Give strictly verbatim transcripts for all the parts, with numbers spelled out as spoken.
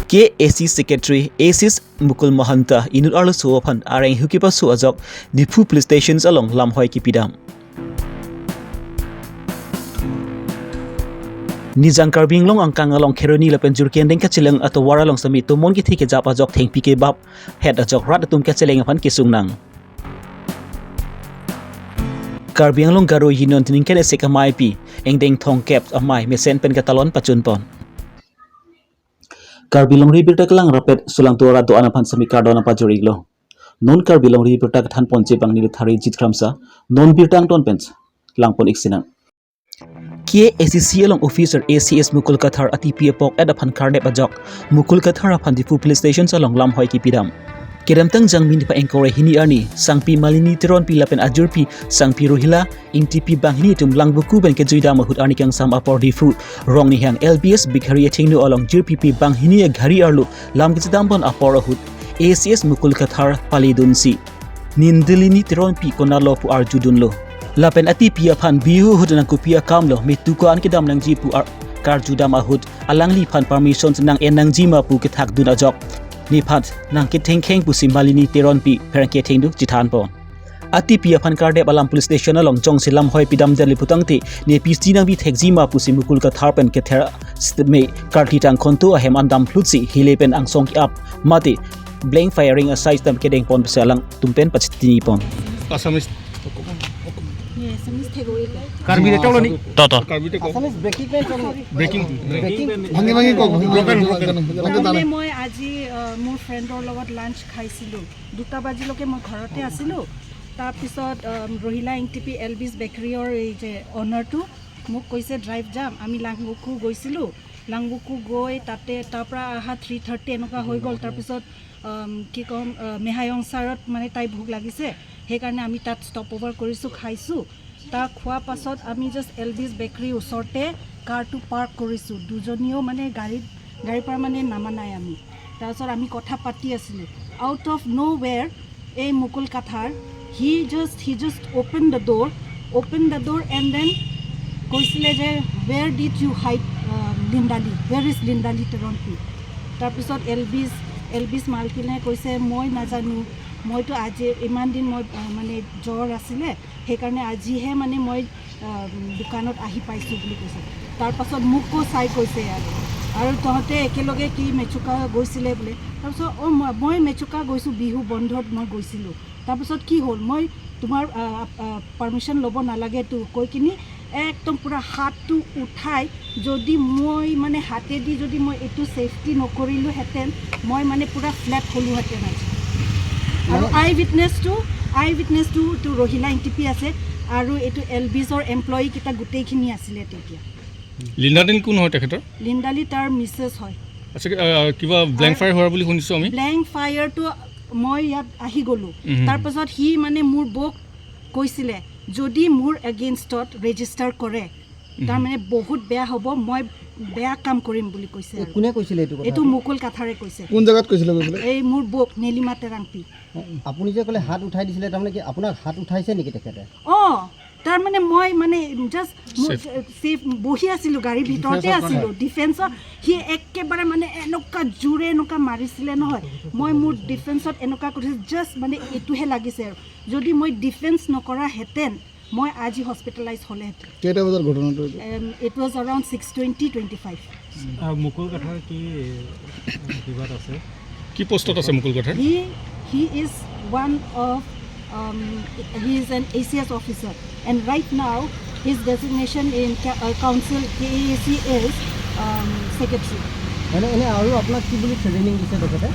K A C Secretary Asis Mukul Mahanta inut arloso aphan areng hukipasu ajok Diphu Police Station along lamhoi kipidam. Nijang Karbi Anglong angkang along Kheroni lapen Jurkendeng kacheleng atovar along sami tomon kithi kejap ajok thengpi kebap het ajok rat atum kacheleng aphan kesung nang. Karbi Anglong Garo Union tiningken esek ameipi Engdeng Thongkep amei mesen pen katalon pachunpon. Karbi Longri birta kelang rapet sulangtu arat do-an aphan sami kardom pajor-iklo. Non Karbi Longri birta kethanponji abang neli Tharijit Kramsa, non birta angton pen langpon-ik sinang. K A C C along officer A C S Mukul Kathar atipi apok et aphan kardep ajok Mukul Kathar aphan Diphu Police Station along lamhoi kipidam. Kedamtang Jangmi niphai ingkoi ra hini arni sangpi Malini Teronpi lapen ajirpi sangpi Rohila Ingtipi banghini atum Langvoku pen kejuidam ahut arni kangsam apor Diphu Rongnihang L B S Bakery athengno along jirpipi banghini aghari arlo lam kechedam pon apor ahut A C S Mukul Kathar palidunsi Nindalini Teronpi konatlo pu arjudunlo. Lapen atipi aphan Bihu ahut nangkopi akamlo, metu ko-an kedam nangji pu ar-, karjudam ahut alangliphan permission nang-en nangji ma pu kethakdun ajok nephan nangkethengkheng pusi Malini Teronpi pherangke athengno chethanpon. Atipi aphan kardep alam police station along jongsi lamhoi pidamdet le putangte ne pisi nangpi thekji ma pusi Mukul Kathar pen kether stme karti tangkhonto ahem andam phlutsi hile pen angsong ki-ap mate blank firing asai stam kedengpon pusi alangtum pen pachitinipon. Assamese. Yes, Assamese thek oi ke. Karbi de tolo ni. To, to. Karbi de ko. Assamese breaking pen tolo. Breaking. Breaking. ভাঙি ভাঙি কওক, ভাঙি ভাঙি Broken, broken. ভাঙি ভাঙি তাৰমানে মই আজি, আহ, মোৰ ফ্ৰেণ্ডৰ লগত লাঞ্চ খাইছিলোঁ। দুটা বাজিলৈকে মই ঘৰতে আছিলোঁ। তাৰপিছত, আম, ৰহিলা ইংটিপি এল বিজ বেকাৰীৰ এই যে অনাৰটো মোক কৈছে, "ড্ৰাইভ যাম।" আমি লাংবুকু গৈছিলোঁ। লাংবুকু গৈ তাতে, তাৰ পৰা অহা থ্ৰী থাৰ্টি এনেকুৱা হৈ গ'ল। তাৰপিছত, আম, কি ক'ম, আ, মেহায়ং চাৰত মানে তাই ভোক লাগিছে, সেইকাৰণে আমি তাত ষ্টপ অভাৰ কৰিছোঁ, খাইছোঁ। তাক খোৱাৰ পাছত আমি জাষ্ট এল বিজ বেকাৰীৰ ওচৰতে কাৰটো পাৰ্ক কৰিছোঁ। দুজনীও মানে গাড়ীত, গাড়ীৰ পৰা মানে নামা নাই আমি। তাৰপিছত আমি কথা পাতি আছিলোঁ। Out of nowhere, এই মুকুল Kathar, he just, he just opened the door, opened the door and then কৈছিলে যে, "Where did you hide, uh, Lindali? Where is Lindali Teronpi?" তাৰপিছত এল বিজ, এল বিজ মালকিনে কৈছে, "মই নাজানো, মইতো আজি ইমান দিন মই, আহ, মানে জ্বৰ আছিলে, সেইকাৰণে আজিহে মানে মই, আহ, দোকানত আহি পাইছোঁ" বুলি কৈছে। তাৰপাছত মোকো চাই কৈছে আৰু, "আৰু তহঁতে একেলগে কি মেচুকা গৈছিলে?" বোলে। তাৰপিছত, "অ, মই, মই মেচুকা গৈছোঁ, বিহু বন্ধত মই গৈছিলোঁ।" তাৰপিছত কি হ'ল, মই, "তোমাৰ, আহ, আহ, পাৰ্মিশ্যন ল'ব নালাগেতো" কৈ কিনি একদম পুৰা হাতটো উঠাই, যদি মই মানে হাতেদি যদি মই এইটো ছেফটি নকৰিলোহেঁতেন, মই মানে পুৰা ফ্লেট হ'লোহেঁতেন আজি। আৰু মানে আই উইটনেছটো, আই উইটনেছটো তো ৰহিলা ইংটিপি আছে আৰু এইটো এল বিজৰ এমপ্লয়ী কেইটা গোটেইখিনি আছিলে তেতিয়া। লিণ্ডালিন কোন হয় তেখেতৰ? লিণ্ডালি তাৰ মিছেছ হয়। আচ্ছা, কি-, আহ, কিবা ব্লেংক আৰু ফায়াৰ হোৱাৰ বুলি শুনিছোঁ আমি। ব্লেংক ফায়াৰটো মই ইয়াত আহি গ'লোঁ। উম। তাৰপাছত সি মানে মোৰ বৌক কৈছিলে, "যদি মোৰ এগেইনষ্টত ৰেজিষ্টাৰ কৰে, উম, তাৰমানে বহুত বেয়া হ'ব, মই বেয়া কাম কৰিম" বুলি কৈছে এই আৰু। কোনে কৈছিলে এইটো কথা? এইটো মুকুল কাথাৰে কৈছে। কোন জেগাত কৈছিলে গৈ পেলাই? এই মোৰ বৌক, নেলিমা তেৰাংপি। আপুনি যে ক'লে হাত উঠাই দিছিলে, তাৰমানে কি আপোনাক হাত উঠাইছে নেকি তেখেতে? অ, তাৰমানে মই মানে জাষ্ট মোৰ ছেফ। ছেফ বহি আছিলোঁ, গাড়ীৰ ভিতৰতে আছিলোঁ। ডিফেন্সত সি একেবাৰে মানে এনেকুৱা জোৰে এনেকুৱা মাৰিছিলে নহয়, মই মোৰ ডিফেন্সত এনেকুৱা কৰিছোঁ, জাষ্ট মানে এইটোহে লাগিছে আৰু। যদি মই ডিফেন্স নকৰাহেঁতেন, মই আজি হস্পিটেলাইজ হ'লেহেঁতেন। কেইটা বজাত ঘটনাটো এইটো? Um, it was around six twenty, twenty five. আহ, মুকুল কাথাৰ কি, আহ, কিবাত আছে? কি পোষ্টত আছে মুকুল Kathar? He, he is one of, um, he is an A C S officer, and right now his designation in ca-, uh, council K A A C is, um, secretary. এনে, এনে আৰু আপোনাক কি বুলি থ্ৰেটেনিং দিছে তেখেতে?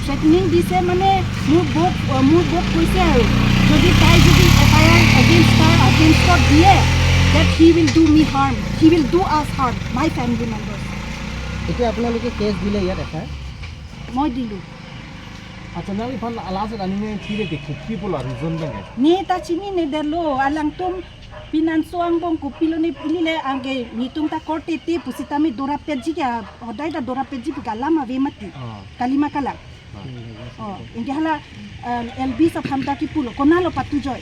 থ্ৰেটেনিং দিছে মানে মোৰ বৌক, আহ, মোৰ বৌক কৈছে আৰু যদি তাই যদি এফ আই আৰ এগেইনষ্ট তাৰ এগেইনষ্টত দিয়ে, that he will do me harm, he will do us harm, my family members. এতিয়া আপোনালোকে কেছ দিলে ইয়াত এফ আই আৰ? মই দিলোঁ। Acha, nang iphan a last aning ne thire dekhe, pi pulo reason bang? Ne ta chinine detlo, alangtum pinanso angbong kopilo ne pilile, anke netum ta korte te pusitame dorapetji ke, hodai ta dorapetji pu ke alam ave mati. Ah. Kalima kalang. Ah. Oh, anke hala, um, L B sa aphan ta kipulo, konatlo patujoi.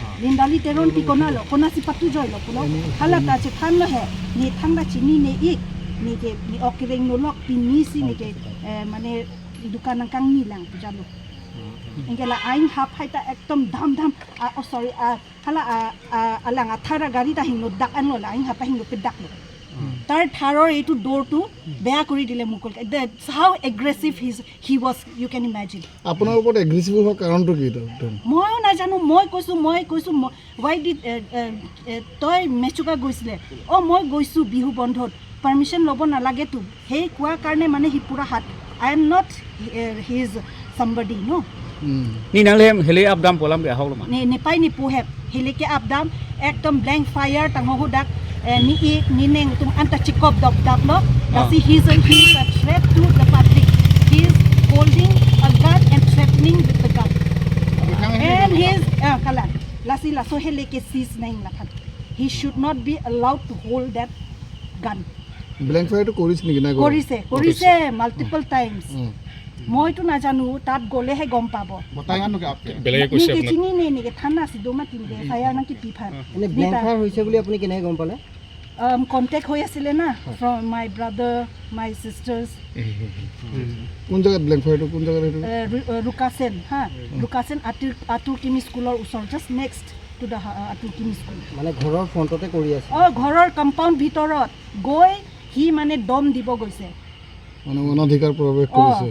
Ah. Lindali Teronpi konatlo, konatsi patujoilo pulo. Hala ta chethanlo he, ne thangta chinine-ik, neke, ne ok kereng no lok, pinisi neke Eh, mane dukan nangkangni lang pu jalo. Anke la aing haphai ta ekdom dham dham. Ah, oh, sorry. Ah, hala, ah, ah, alang athara gari ta hingno dak anlo la aing haphai hingno pedak lo. Tar tharor eitu door tu beya kori dile mukul ke. That's how aggressive he's, he was, you can imagine. আপোনাৰ ওপৰত এগ্ৰেছিভ হোৱাৰ কাৰণটো কি এইটো একদম? ময়ো নাজানো, মই কৈছো, মই কৈছো, মই, why did, এ, এ, এ, তই মেচুকা গৈছিলে? অ, মই গৈছো বিহু বন্ধত, পাৰ্মিশ্যন ল'ব নালাগে তো। সেই কোৱাৰ কাৰণে মানে সি পুৰা হাত, I am not, A, his somebody, no? Ni nang lem hele apdam polam ke ahok lo ma. Ne, ne pai ne pohep, hele ke apdam, ekdom blank fire tang ho dak, eh, ni ik, ni neng tum anta chikop dop dap lo. Lasi he's a, he's a threat to the public. He's holding a gun and threatening with the gun. And he's, ah, kalang. Lasi laso hele ke seize nang lakan. He should not be allowed to hold that gun. Blank ফায়াৰটো কৰিছে নেকি? নাই কৰা? কৰিছে, কৰিছে, multiple times. মইতো নাজানো, তাত গ'লেহে গম পাব। बताया ना कि आपके? বেলেগে কৈছে আপোনাক? চিনি নেই নেকি? থানা আছে, দোমা তিনিকে, ফায়াৰ নাকি পিফাৰ। এনে ব্লেংক ফায়াৰ হৈছে বুলি আপুনি কেনেকে গম পালে? Um, contact হৈ আছিলে না, from my brother, my sisters. কোন জেগাত ব্লেংক ফায়াৰটো, কোন জেগাত সেইটো? এ, ৰু-, এ, ৰুকাচেন, হা। ৰুকাচেন আতুৰ, আতুৰ কিমি স্কুলৰ ওচৰত, just next to the, আ, আতুৰ কিমি স্কুল। মানে ঘৰৰ ফ্ৰণ্টতে কৰি আছে? অ, ঘৰৰ কম্পাউণ্ড ভিতৰত গৈ সি মানে দম দিব গৈছে। মানে অনধিকাৰ প্ৰৱেশ কৰিছে।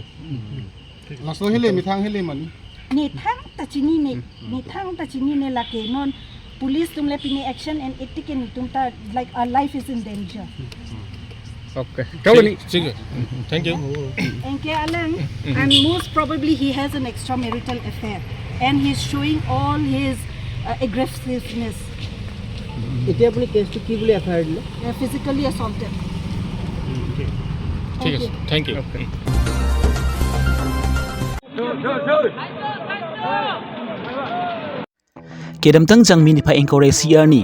Laso hele, methang hele mani. Nethang ta chinine, nethang ta chinine lake non police tum le pine action and etike netum ta, like, our life is in danger. Okay. Thank you. Anke alang, and most probably he has an extramarital affair and he's showing all his, uh, aggressiveness. এতিয়া আপুনি কেছটো কি বুলি F I R দিলে? Uh, physically assaulted. ঠিক আছে, thank you. Kedamtang Jangmi niphai ingkoi ra isi arni,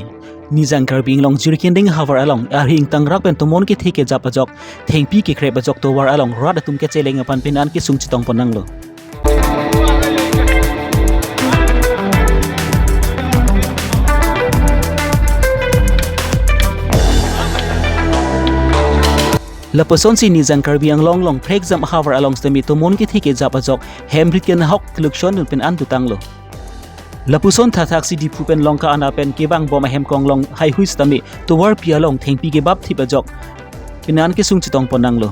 Nijang Karbi Anglong Jirikinding havar along arhi ingtangrak pen tomon kethe kejap ajok, thengpi kekrep ajok tovar along rat atum kecheleng aphan penan kesung chetong pon nanglo. Lapusonsi Nijang Karbi Anglong along Phrekjam havar along sitame tomon kethe kejap ajok hembrit kenahok kelukchon dun penan dotanglo. Lapuson thathaksi Diphu pen Lanka ana pen kevang bom ahem konglong haihui sitame tovarpi along thengpi kebap thip ajok penan kesung chetong pon nanglo.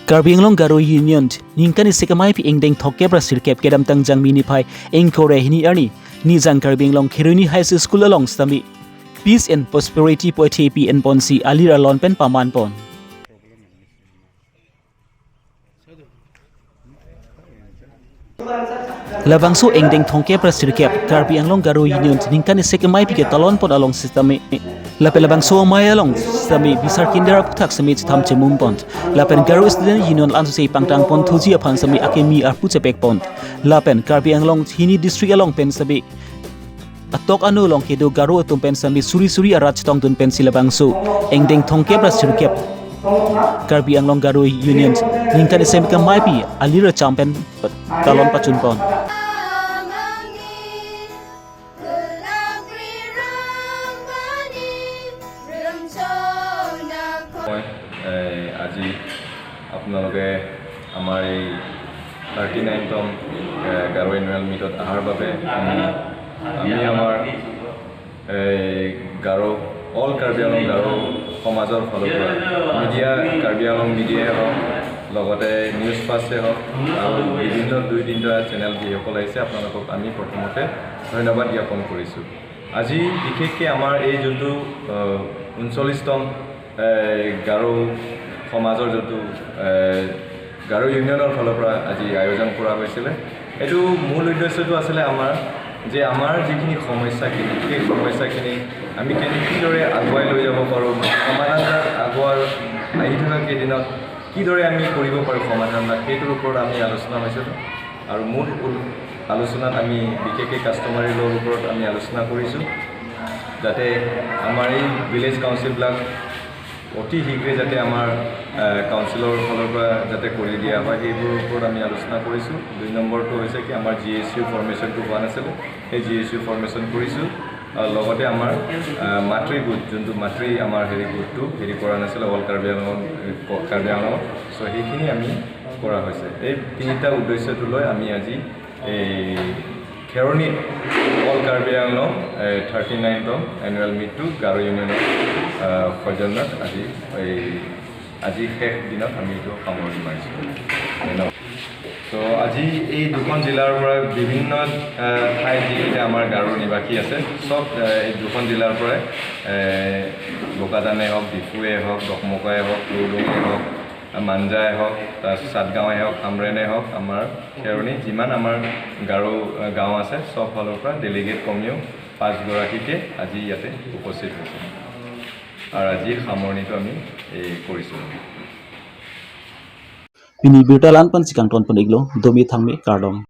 Karbi Anglong Garo Union ningkan isi kemai pi ingdeng thongkep ra sirkep kedamtang Jangmi niphai ingkoi ra hini arni Nijang Karbi Anglong Kheroni High School along sitame Peace and Prosperity pu athepi enponsi alir alon pen paman pon. Labangso ingdeng thongkep ra sirkep Karbi Anglong Garo Union ningkan isi kemai pi ketalon pon along sitame, lapen labangso amei along sitame bisar kinder aphuthak sitame chetham chemum pon. Lapen Garo Student Union ansose pangtang pon thuji aphan sitame akimi arpu chepek pon. Lapen Karbi Anglong hini district along pen sitame atok anu along kedo Garo atum pen sitame suri suri arat chetong dun pensi labangso ingdeng thongkep ra sirkep Karbi Anglong Garo Union ningkan isi kemai pi alir acham pen talon pachun pon. মই, এ, আজি আপোনালোকে আমাৰ এই থাৰ্টি নাইনতম, এ, গাৰো এনুৱেল মিটত অহাৰ বাবে আমি, আমি আমাৰ এই গাৰো, অল কাৰ্বি আংলং গাৰো সমাজৰ ফালৰ পৰা মিডিয়া, কাৰ্বি আংলং মিডিয়াই হওক, লগতে নিউজ ফাৰ্ষ্টে হওক আৰু বিভিন্ন দুই তিনিটা চেনেল যিসকল আহিছে, আপোনালোকক আমি প্ৰথমতে ধন্যবাদ জ্ঞাপন কৰিছোঁ। আজি বিশেষকৈ আমাৰ এই যোনটো, আহ, ঊনচল্লিছতম, এ, গাৰো সমাজৰ যোনটো, এ, গাৰো ইউনিয়নৰ ফালৰ পৰা আজি আয়োজন কৰা হৈছিলে, এইটো মূল উদ্দেশ্যটো আছিলে আমাৰ যে আমাৰ যিখিনি সমস্যাখিনি, সেই সমস্যাখিনি আমি কেনে-, কিদৰে আগুৱাই লৈ যাব পাৰোঁ, সমাধান আগুৱাৰ আহি থকা কেইদিনত কিদৰে আমি কৰিব পাৰোঁ সমাধান, সেইটোৰ ওপৰত আমি আলোচনা হৈছিলোঁ। আৰু মূল উল-, আলোচনাত আমি বিশেষকৈ কাষ্টমাৰী লৰ ওপৰত আমি আলোচনা কৰিছোঁ। যাতে আমাৰ এই ভিলেজ কাউন্সিলবিলাক অতি শীঘ্ৰে যাতে আমাৰ কাউন্সিলৰ ফালৰ পৰা যাতে কৰি দিয়া হয়, সেইবোৰৰ ওপৰত আমি আলোচনা কৰিছোঁ। দুই নম্বৰটো হৈছে কি, আমাৰ জি এইচ ইউ ফৰ্মেশ্যনটো হোৱা নাছিলে, সেই জি এইচ ইউ ফৰ্মেশ্যন কৰিছোঁ। আৰু লগতে আমাৰ মাতৃ গোট, যোনটো মাতৃ আমাৰ হেৰি গোটটো হেৰি কৰা নাছিলে, অল কাৰ্বি আংলং কাৰ্বি আংলং চ' সেইখিনি আমি কৰা হৈছে। এই তিনিটা উদ্দেশ্যটো লৈ আমি আজি এই খেৰণি অল কাৰ্বি আংলং থাৰ্টি নাইনতম এনুৱেল মিটটো গাৰো ইউনিয়নৰ সৌজন্যত আজি এই আজি শেষ দিনত আমি এইটো সামৰণি মাৰিছোঁ। তো আজি এই দুখন জিলাৰ পৰা বিভিন্ন ঠাইত যিকেইটা আমাৰ গাৰো নিবাসী আছে, চব এই দুখন জিলাৰ পৰাই বোকাজানে হওক, ডিফুৱে হওক, ডকমকাই হওক, তুৰলুঙে হওক, মাঞ্জাই হওক, তাৰ চাতগাঁৱে হওক, আমৰেনে হওক, আমাৰ খেৰণি যিমান আমাৰ গাৰো গাঁও আছে, চব ফালৰ পৰা ডেলিগেট কমেও পাঁচগৰাকীকে আজি ইয়াতে উপস্থিত হৈছে। আৰু আজি সামৰণিটো আমি এই কৰিছোঁ। Pini birta la-an pensi kangton pon-iklo, dome thangme, kardom.